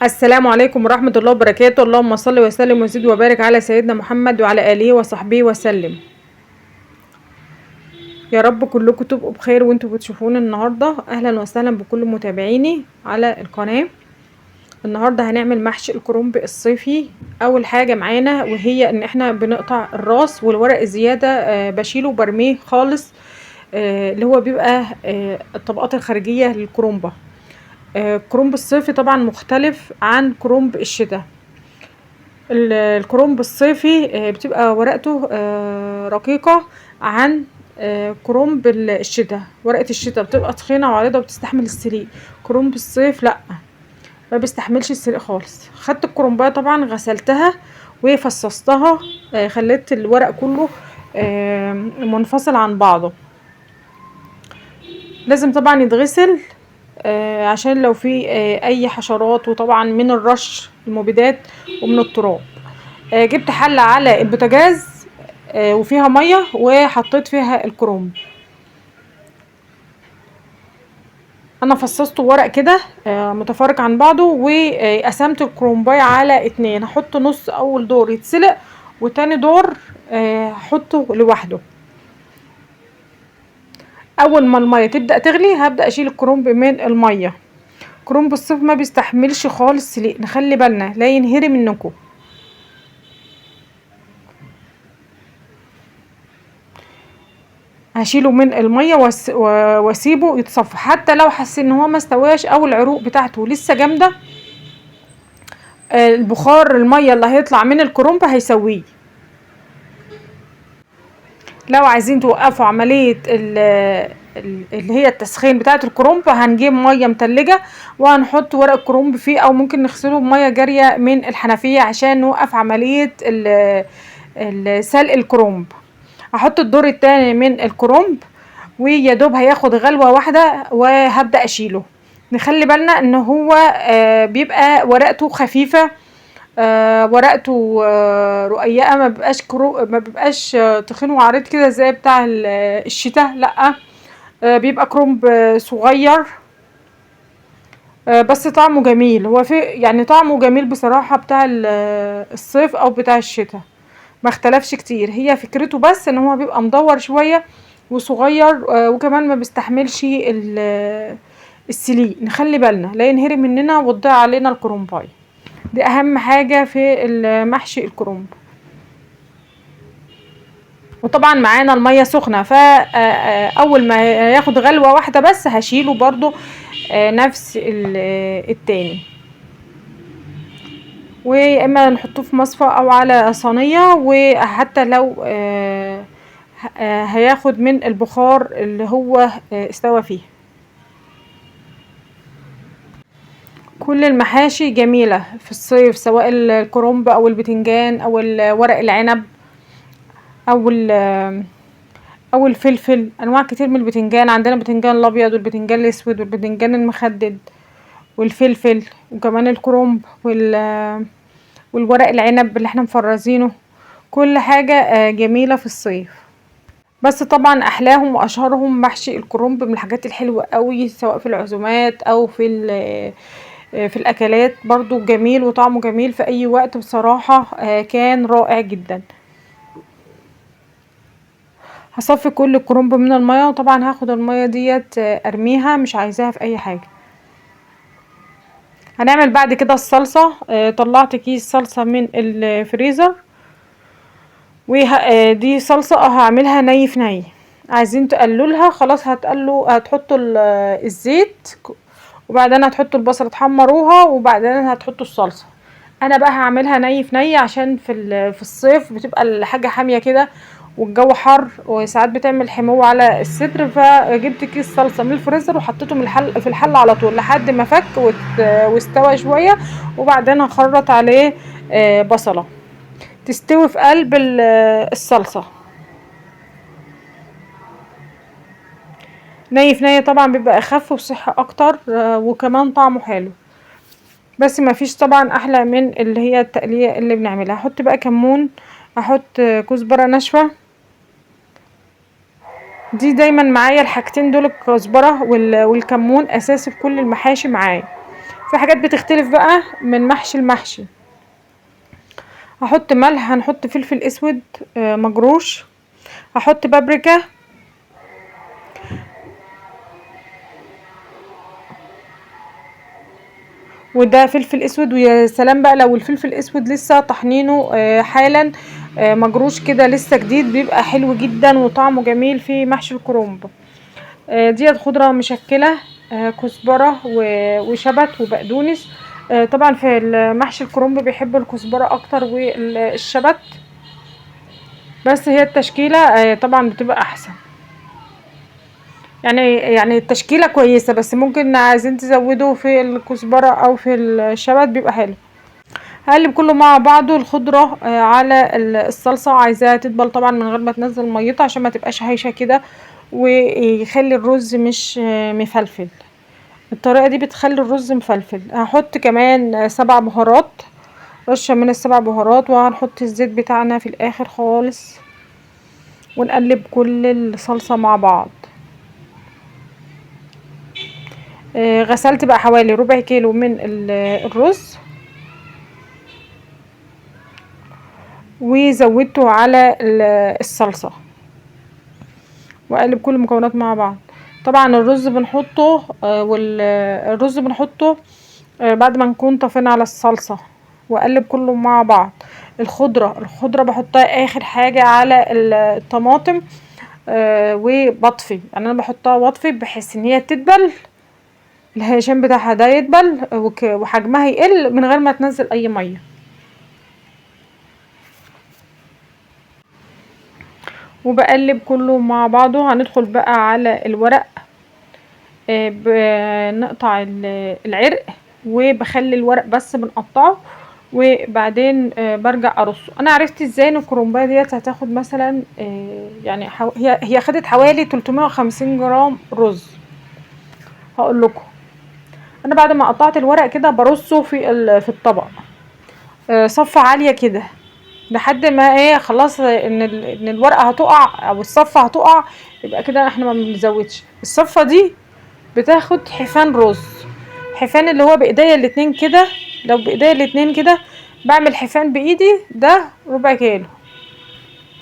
السلام عليكم ورحمة الله وبركاته. اللهم صل وسلم وزد وبارك على سيدنا محمد وعلى آله وصحبه وسلم. يا رب كلكم تبقوا بخير وانتوا بتشوفونا النهارده. اهلا وسهلا بكل متابعيني على القناة. النهارده هنعمل محشي الكرنب الصيفي. اول حاجة معانا وهي ان احنا بنقطع الراس والورق الزيادة، بشيله وبرميه خالص، اللي هو بيبقى الطبقات الخارجية للكرنبه. الكرنب الصيفي طبعا مختلف عن كرنب الشتاء. الكرنب الصيفي بتبقى ورقته رقيقه عن كرنب الشتاء. ورقة الشتاء بتبقى تخينة وعريضه وبتستحمل السليق. كرنب الصيف لا، ما بيستحملش السليق خالص. خدت الكرنبايه طبعا غسلتها وفصصتها، خليت الورق كله منفصل عن بعضه. لازم طبعا يتغسل عشان لو في اي حشرات، وطبعا من الرش المبيدات ومن التراب. جبت حله على البوتاجاز وفيها مية وحطيت فيها الكرنب. انا فصصته ورق كده متفرق عن بعضه، وقسمت الكرنبايه على 2. هحط نص اول دور يتسلق، وتاني دور هحطه لوحده. اول ما المية تبدا تغلي هبدا اشيل الكرنب من المية. كرنب الصيف ما بيستحملش خالص سليق، نخلي بالنا لا ينهري منكم. هشيله من المية واسيبه يتصفى، حتى لو حسيت ان هو ما استواش او العروق بتاعته لسه جامدة، البخار المية اللي هيطلع من الكرنب هيسويه. لو عايزين توقفوا عملية اللي هي التسخين بتاعه الكرنب، هنجيب مية متلجه وهنحط ورق الكرنب فيه، او ممكن نغسله بميه جارية من الحنفية عشان نوقف عملية سلق الكرنب. هحط الدور التاني من الكرنب، ويا دوب هياخد غلوه واحدة وهبدا اشيله. نخلي بالنا ان هو بيبقى ورقته خفيفة، ورقته رقيقه، ما بيبقاش تخين وعريض كده زي بتاع الشتاء، لا، بيبقى كرنب صغير، بس طعمه جميل. هو في يعني طعمه جميل بصراحة بتاع الصيف او بتاع الشتاء، ما اختلفش كتير. هي فكرته بس ان هو بيبقى مدور شوية وصغير، وكمان ما بيستحملش السليق. نخلي بالنا لا ينهري مننا وتضيع علينا الكرنبايه، دي اهم حاجة في المحشي الكرنب. وطبعا معانا المية سخنة، فاول ما ياخد غلوه واحدة بس هشيله برضو نفس التاني، ويا اما نحطه في مصفى او على صينية، وحتى لو هياخد من البخار اللي هو استوى فيه. كل المحاشي جميلة في الصيف، سواء الكرنب او البتنجان او ورق العنب او الفلفل. انواع كتير من البتنجان عندنا، البتنجان الابيض والبتنجان الاسود والبتنجان المخدد والفلفل، وكمان الكرنب والورق العنب اللي احنا مفرزينه. كل حاجة جميلة في الصيف. بس طبعا احلاهم واشهرهم محشي الكرنب، من الحاجات الحلوة قوي سواء في العزومات او في الاكلات، برضو جميل وطعمه جميل في اي وقت بصراحة، كان رائع جدا. هصفي كل الكرنب من المية، وطبعا هاخد المية ديت ارميها، مش عايزاها في اي حاجة. هنعمل بعد كده الصلصة. طلعت كيس صلصة من الفريزر، ودي صلصة هعملها ني في ني. عايزين تقلولها خلاص، هتحطوا الزيت، وبعدين هتحطوا البصل تحمروها، وبعدين هتحطوا الصلصة. انا بقى هعملها ني في ني عشان في الصيف بتبقى الحاجة حامية كده والجو حر، وساعات بتعمل حموة على الصدر. فجبت كيس صلصة من الفريزر وحطيته في الحلة على طول لحد ما فك واستوى شوية، وبعدين هخرط عليه بصلة تستوي في قلب الصلصة. ني في ني طبعا بيبقى اخف وصحي اكتر، وكمان طعمه حلو. بس ما فيش طبعا احلى من اللي هي التقلية اللي بنعملها. هحط بقى كمون، هحط كزبرة ناشفة، دي دايما معايا الحاجتين دول، الكزبرة والكمون اساسي في كل المحاشي معايا. في حاجات بتختلف بقى من محشي لمحشي. هحط ملح، هنحط فلفل اسود مجروش، هحط بابريكا، وده فلفل اسود. ويا سلام بقى لو الفلفل الاسود لسه طحنينه حالا مجروش كده لسه جديد، بيبقى حلو جدا وطعمه جميل في محشي الكرنب. ديت خضرة مشكلة، كزبرة وشبت وبقدونس. طبعا في محشي الكرنب بيحبوا الكزبرة اكتر والشبت، بس هي التشكيلة طبعا بتبقى احسن. يعني التشكيلة كويسة، بس ممكن عايزين تزودوا في الكزبرة او في الشبت بيبقى حلو. هقلب كله مع بعضه الخضرة على الصلصة، عايزاها تدبل طبعا من غير ما تنزل ميتها عشان ما تبقاش هايشة كده، ويخلي الرز مش مفلفل. الطريقة دي بتخلي الرز مفلفل. هحط كمان 7 بهارات، رشة من ال7 بهارات، وهنحط الزيت بتاعنا في الاخر خالص، ونقلب كل الصلصة مع بعض. غسلت بقى حوالي ربع كيلو من الرز، وزودته على الصلصة، واقلب كل المكونات مع بعض. طبعا الرز بنحطه، والرز بنحطه، بعد ما نكون طفينا على الصلصة، واقلب كله مع بعض. الخضرة بحطها اخر حاجة على الطماطم، وبطفي. انا بحطها واطفي بحيث ان هي تدبل، الهيشان بتاعها ده يدبل وحجمها يقل من غير ما تنزل اي مية. وبقلب كله مع بعضه. هندخل بقى على الورق، بنقطع العرق وبخلي الورق بس بنقطعه، وبعدين برجع ارصه. انا عرفت ازاي ان الكرنبايه ديت هتاخد مثلا، يعني هي خدت حوالي 350 جرام رز. هقول لكم انا بعد ما قطعت الورق كده برصه في الطبق، صفة عالية كده لحد ما خلاص ان الورقة هتقع او الصفة هتقع، يبقى كده احنا ما بنزودش. الصفة دي بتاخد حفان رز، حفان اللي هو بايديا الاتنين كده، لو بايديا الاتنين كده بعمل حفان بايدي، ده ربع كيلو.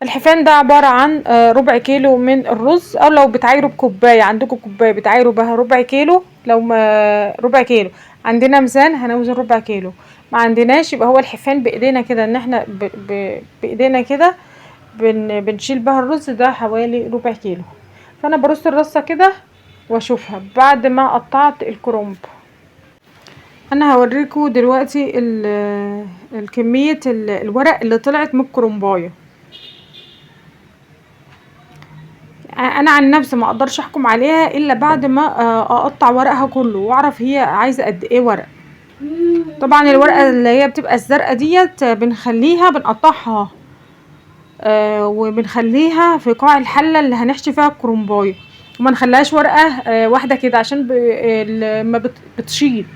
الحفان ده عبارة عن ربع كيلو من الرز، او لو بتعايروا بكوباية، عندكم كوباية بتعايروا بها ربع كيلو. لو ما ربع كيلو عندنا ميزان هنوزن ربع كيلو، ما عندناش يبقى هو الحفان بايدينا كده، ان احنا بايدينا كده بنشيل بها الرز ده حوالي ربع كيلو. فانا برص الرصة كده واشوفها بعد ما قطعت الكرنب. انا هوريكم دلوقتي الكمية الورق اللي طلعت من الكرنباية. انا عن نفسي ما اقدرش احكم عليها الا بعد ما اقطع ورقها كله واعرف هي عايزة قد ايه ورق. طبعا الورقة اللي هي بتبقى الزرقاء ديت بنقطعها، وبنخليها في قاع الحلة اللي هنحشي فيها الكرنباية، وما نخليهاش ورقة واحدة كده عشان ما بتشيط.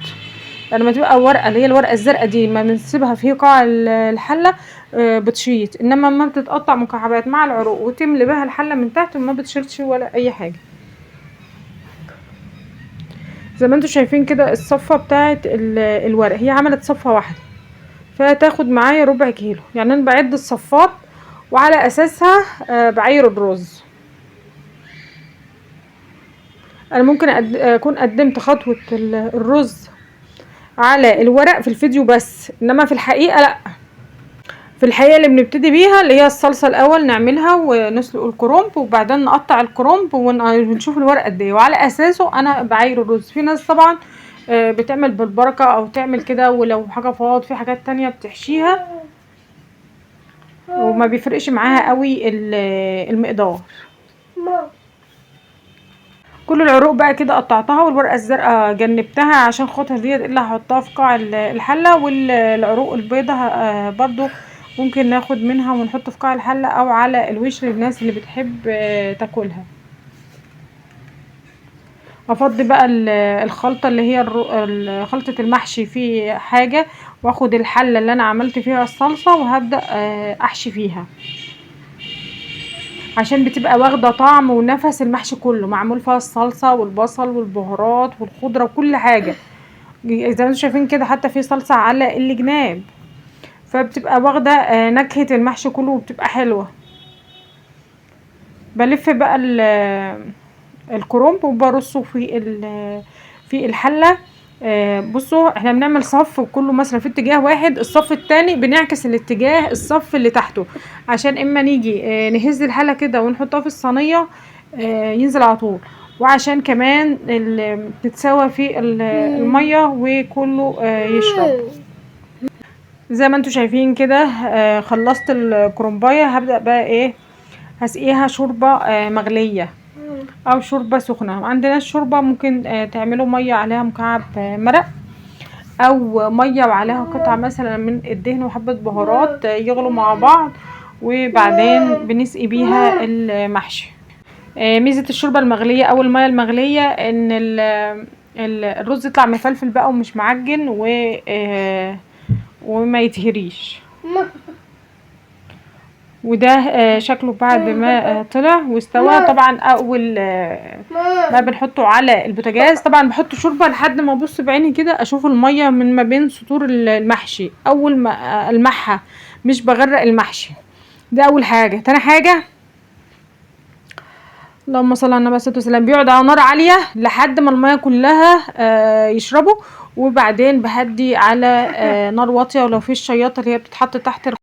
لما تبقى ورقة اللي هي الورقة الزرقاء دي ما بنسيبها في قاع الحلة، بتشيط، انما ما بتتقطع مكعبات مع العروق وتملي بها الحلة من تحت وما بتشيطش ولا اي حاجة. زي ما انتم شايفين كده الصفة بتاعت الورق هي عملت صفة واحدة، فتاخد معايا ربع كيلو. يعني انا بعد الصفات وعلى اساسها، بعير الرز. انا ممكن اكون قدمت خطوة الرز على الورق في الفيديو بس، انما في الحقيقة لا. في الحقيقة اللي بنبتدي بيها اللي هي الصلصة الاول نعملها ونسلق الكرنب، وبعدين نقطع الكرنب ونشوف الورق قد ايه، وعلى اساسه انا بعاير الرز. في ناس طبعا، بتعمل بالبركة او تعمل كده، ولو حاجة فاض في حاجات تانية بتحشيها وما بيفرقش معاها قوي المقدار. كل العروق بقى كده قطعتها، والورقة الزرقاء جنبتها عشان خاطر ديت اللي هحطها في قاع الحلة، والعروق البيضاء برضو ممكن ناخد منها ونحطه في قاع الحلة او على الوش للناس اللي بتحب تاكلها. افضي بقى الخلطة اللي هي خلطة المحشي في حاجة، واخد الحلة اللي انا عملت فيها الصلصة وهبدأ، احشي فيها، عشان بتبقى واخدة طعم ونفس المحشي كله، معمول فيها الصلصة والبصل والبهارات والخضرة وكل حاجة. زي ما انتم شايفين كده حتى في صلصه على الجناب، فبتبقى واخده نكهة المحشي كله وبتبقى حلوة. بلف بقى الكرنب وبرصه في الحلة. بصوا احنا بنعمل صف وكله مثلا في اتجاه واحد، الصف التاني بنعكس الاتجاه الصف اللي تحته، عشان اما نيجي نهز الحلة كده ونحطها في الصينية ينزل على طول، وعشان كمان تتسوى في المية وكله يشرب. زي ما انتم شايفين كده خلصت الكرنبايه. هبدأ بقى ايه، هسقيها شوربة مغليه او شوربة سخنة. عندنا الشوربة ممكن تعملوا مية عليها مكعب مرق، او مية وعليها قطعه مثلا من الدهن وحبه بهارات يغلوا مع بعض، وبعدين بنسقي بيها المحشي. ميزة الشوربة المغليه او المية المغليه ان الرز يطلع مفلفل بقى ومش معجن وما يتهريش. وده شكله بعد ما طلع واستوى. طبعا اول ما بنحطه على البوتاجاز طبعا بحط شوربة لحد ما ابص بعيني كده اشوف المية من ما بين سطور المحشي، اول ما المحها مش بغرق المحشي. ده اول حاجة. تاني حاجة، اللهم صل على النبي عليه الصلاة والسلام، بيقعد على نار عالية لحد ما المية كلها يشربوا، وبعدين بهدي على نار واطية. ولو في الشياطه اللي هي بتتحط تحت